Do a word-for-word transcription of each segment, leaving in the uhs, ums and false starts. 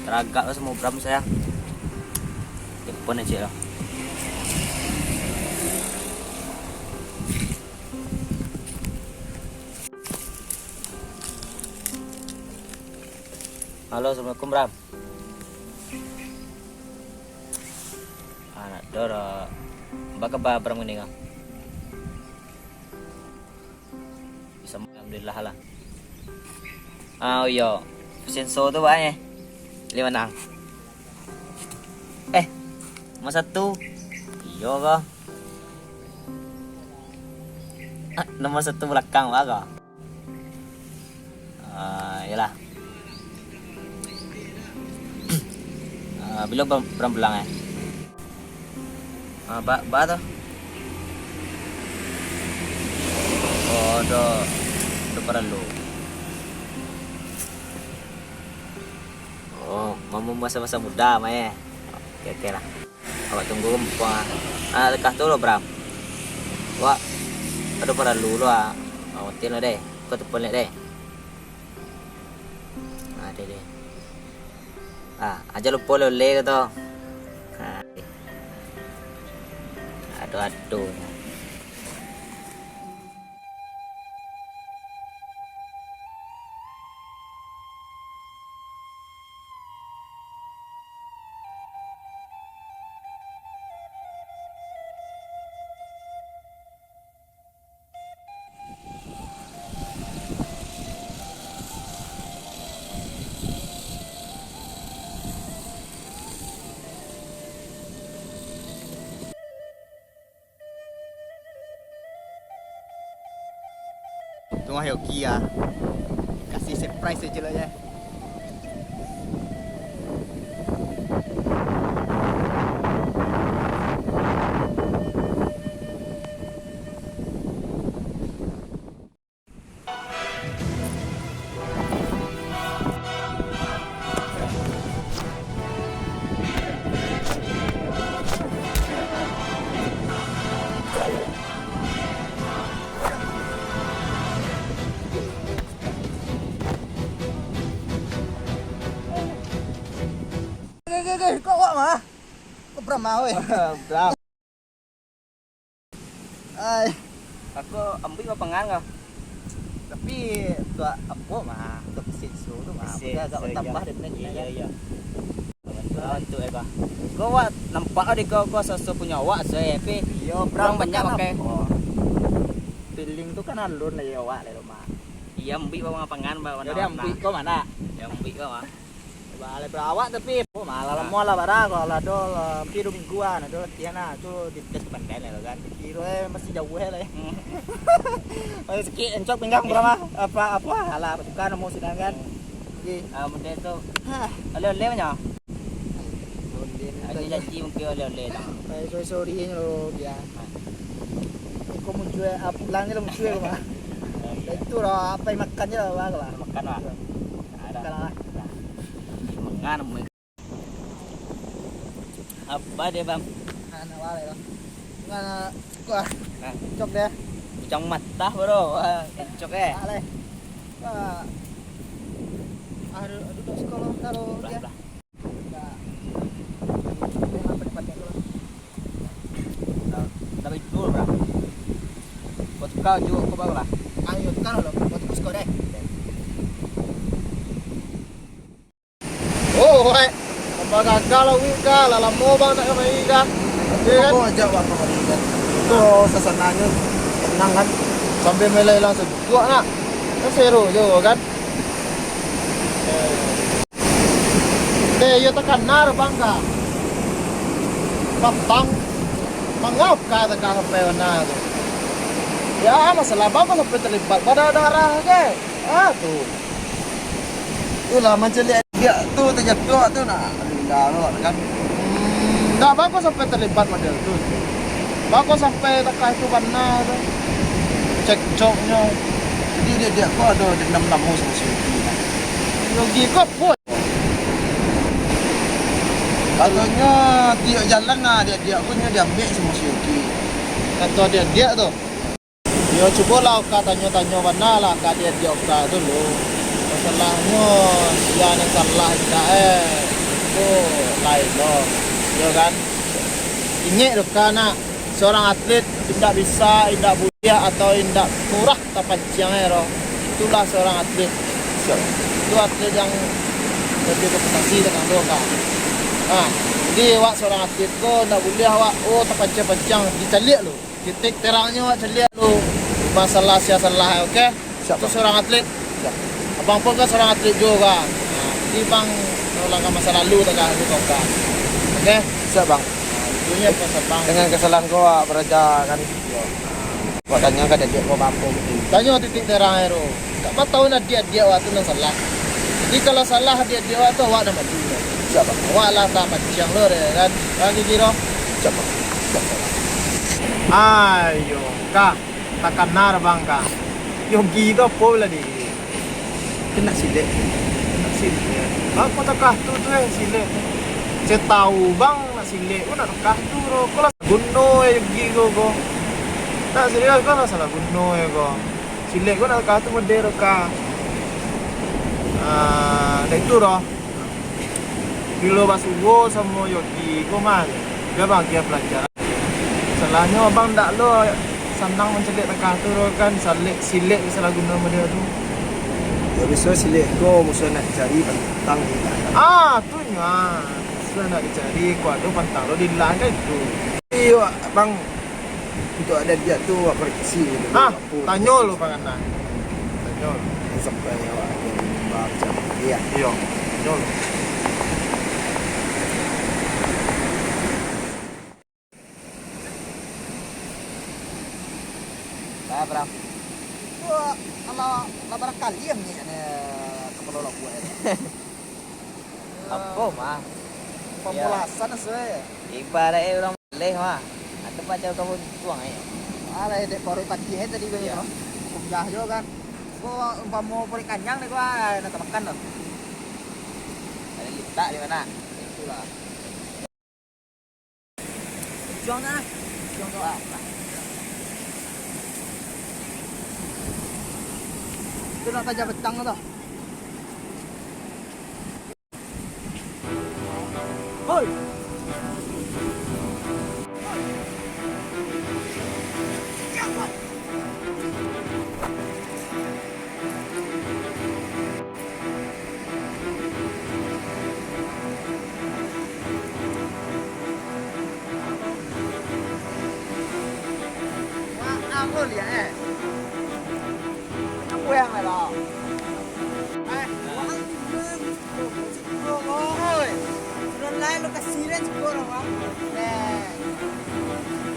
Taragak lah samo Bram saya. Telepon aja lah. Halo, assalamualaikum, Bram. Anak doro. Baa kaba Bram kini ko? Bisa, alhamdulillah lah. Ah, iyo. Senso tu, Bang, eh. Lima enam. Eh, nomor satu. Iyo ko. Ah, nomor satu balakang, Bang, ko. Ah, iyolah. Ah, bilo Bram, Bram pulang, eh? Ah, ba, ba tu? Oh, ado, ado paralu. Oh, mamu masa-masa muda, mah, eh? Oke, oke lah. Awak tunggu, ah. Ah, lekas tu lo, Bram. Wak, ado paralu lo, ah. Ah, matiin lo, deh. Ko telepon lek, deh. Ah, deh, deh. Ah, aja lupo oleh-oleh ko tu. Ah, deh. Aduh, aduh. Tungah Yogi ah. Kasih surprise aja lah ya. Geh, geh, geh, kok awak mah? Kok Bram mah, weh? Bram. Ai. Aku ambil apa pangan kau? Tapi untuk apa mah? Untuk mesin suruh tu mah. Mesin, agak bertambah dek mesin, iya, iya. Bantu, eh, kau. Kau awak nampak di kau, kau sosok punya awak, so, eh, tapi iyo, Bram, banyak kan pakai. Feeling tu kan alun lah, ya, awak lah, mah. Iya, ambil apa pangan, bawa. Jadi, ambil kau mana? Ya, ambil kau mah. Balai Perawak tapi, oh, malah lamo lah, bara, kalau ado, lah, hampir dua minggu lah, ado latihan lah, tu di tes badan lah kan. Kiro, eh, masih jauh lah. Hmm. Masih sakik, encok pinggang, bara, apa, apa, alah, tukar namo sudah kan. Hmm. Jadi, ah, benda tu, hah, oleh-oleh banyak. Oleh-oleh. Ah, dia janji mungkin oleh-oleh lah. Eh, sorry, sorry lo, dia. Ah. Kau muncul, ah, pulang je lah muncul, mah. Oh, iya. Itu lah, apa yang makan je lah, bah, lah. Makan lah. Ada. Makan lah. Mangan, mangan. Apa dia, Bang? Anak balai lah. Mana, kuah. Nah. Cok dia. Kucang matah, bro. Wah, cok, eh. Balai. Wah. Aduh, aduh, duduk sekolah, taruh dia. Belah, belah. Tapi itu, bro. Buat kau juga, kau baru lah. Ayo, tukar lo. Buat kau skor, eh. Oh, weh. Tambah gagal lah, weh, kah. Lah lamo bang tak kamari, kah. Iya, kan? Kau ajak bang kamari, kan. Itu sasananyo tenang, kan. Sambil melai langsung. Kuat nak. Kan seru je, kan. Eh, iyo takana, bang, ka. Patang. Mangapa ka sampai bana tu? Ya, masalah bang sampai terlibat pada darah ke? Ah, tu. Itulah mancaliak dia tu, terjatuh tu nak. Alhamdulillah, kan. Hmm, dah bang sampai terlibat pada tu. Bang sampai takah tu bana tu. Cekcoknyo. Jadi dia, dia ko ado dendam lamo samo si Yogi. Yogi ko pun. Katonyo, tiok jalan nah, diak-diak ko nyo diambiak samo si Yogi. Kato diak-diak tu. Yo, cubolah Oka tanyo-tanyo bana lah ka diak-diak Oka tu lo. Masalahnyo, sia nan salah indak, eh. tu lain lo, yo kan? Ingek tu ka nak, seorang atlet indak bisa, indak buliah, atau indak murah tapanciang e ro. Itulah seorang atlet. Siap. Itu atlet yang lebih berprestasi dengan lo ka. Nah, jadi awak seorang atlet ko indak buliah awak, oh, tapanciang-panciang, dicaliak lo. Titik terangnyo awak caliak lo. Masalah sia salah, oke? Siap, Bang. Itu seorang atlet. Siap. Abang pun kan seorang atlet juo, kan? Nah, jadi Bang, tolong kan masa lalu, tak kan, itu, kan? Oke? Siap, Bang. Nah, itunya pesan Bang. Dengan kesalahan ko, awak baraja, kan? Yo. Awak tanyo ka adiak ko apo gitu. Tanyo titik terang e tu. Kok ba tahu adiak-adiak awak tu nan salah. Jadi, kalau salah adiak-adiak awak tu, awak nan maju. Siap, Bang. Awak lah tapanciang lo, kan? Kan, Gigi, ro? Siap, Bang. Siap, Bang. Ayo, ka. Takana, Bang, ka. Yogi tu apo lah, di? Kena silek. Kena silek. Apo takah tu, tu, eh, silek? Saya tahu, Bang, nak silek ko nak takah tu, ro. Ko lah salah guno, eh, Yogi ko, ko. Nak silek ko lah salah guno, eh, ko. Silek ko nak takah tu model, ka. Ah, dah itu, ro. Bilo basuo samo Yogi ko mah, dia bagian pelajaran. Salahnyo abang ndak lo sanang mancaliak takah tu, kan, salek, silek salah guno model tu. Ya, biaso silek ko musuah nak dicari pantang dihilang. Ah, tu nyo, ah. Musuah nak dicari, ko ado pantang lo dihilang, kan itu. Iyo, abang. Untuk adiak-adiak tu, awak koreksi dulu. Ah, apo tanyo lo, Bang Anang. Tanyo lo. Sampai awak jadi macam, iyo. Iyo, tanyo lo. Lah, Bram. Wah, alah, lah barakali ya minyak ni, kapalo labuah ni. Apo, mah? Pambalasan, suai. Ibarat e urang baleh, mah. Atau pacau kabun tuang, eh. Alah, dek paruik pati, eh, tadi ko, Iyo. Bro. Kumbah jo, kan. Ko umpamo paruik kanyang dek ko, ah, nak makan tu. Ada letak di mana? Itulah. Ujung sana. Ujung tu. Itu nak tajam petang tu. Hoi. Wah, aku lihat, eh. Aku yang melok. Eh, wah, oi, sudah lain lokasi dan sekolah, Bang. Eh.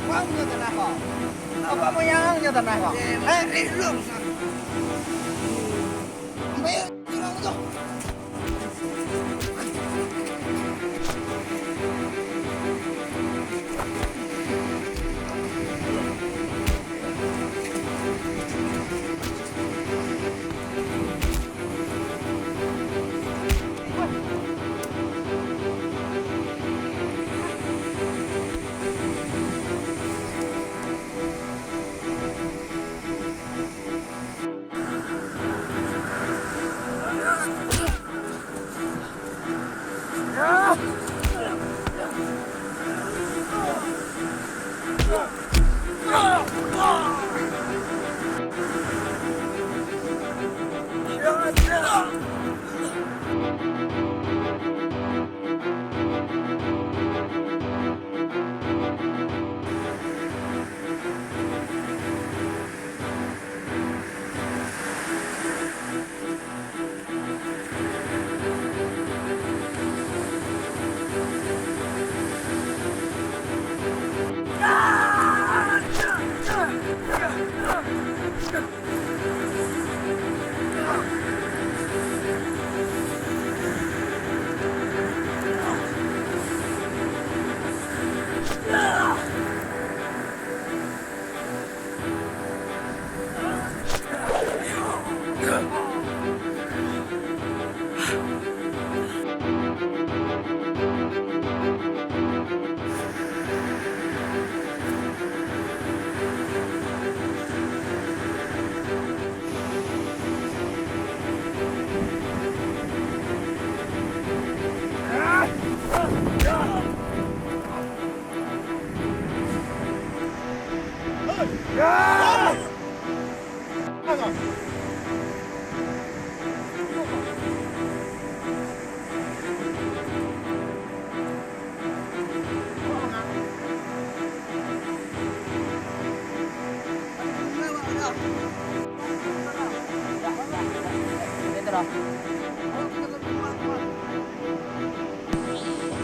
Bang, punya tanah, Bang. Apa mau yang punya tanah, Bang? Eh, eh, lu. Ambil.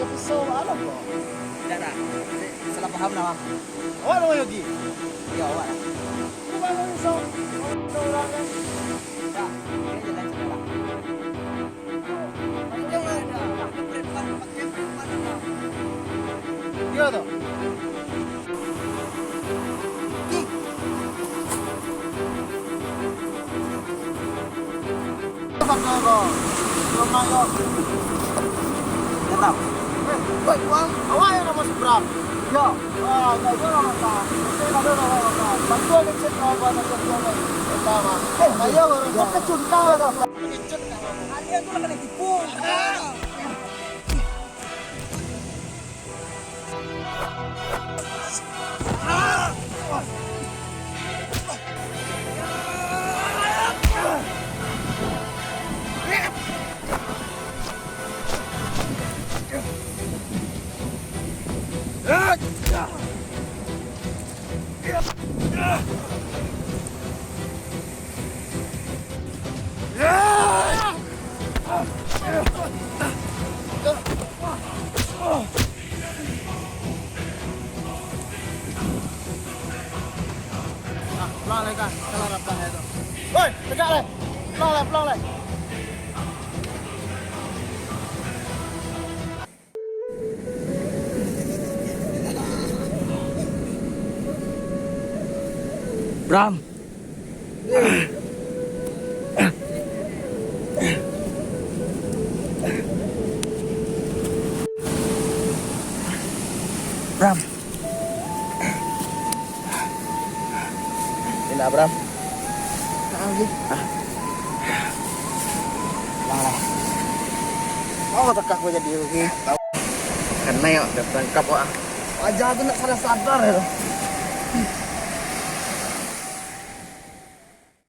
Pakai pisau alam ko? Tidak, dah. Salah paham lah, Bang. Awak namo Yogi? Iyo, awak lah. Bukan Yogi, so. Orang kan? Dah, ini jalan sudah lah. Iyo tu. Tenang. Eh, woi, Bang. Awak yang nama si Bram? Yo. Ah, enggak, dia orang makan. Saya enggak ada orang makan. Bantu dia cek kawan-kawan macam tu, kan? Pertama. Eh, saya orang kecil, tahu tak? Kecil, tahu. Kalian tu lah kena tipu. Ah, pulang lai, Kak. Salah rapah itu. Woi, tegak lai. Pulang lai, pulang lai. Bram. Bram. Indak, Bram. Ah. Lah, lah. Oh, takah ko jadi, oke. Kanai, yo, dah tangkap, wak. Aja tu nak sadar-sadar, yo.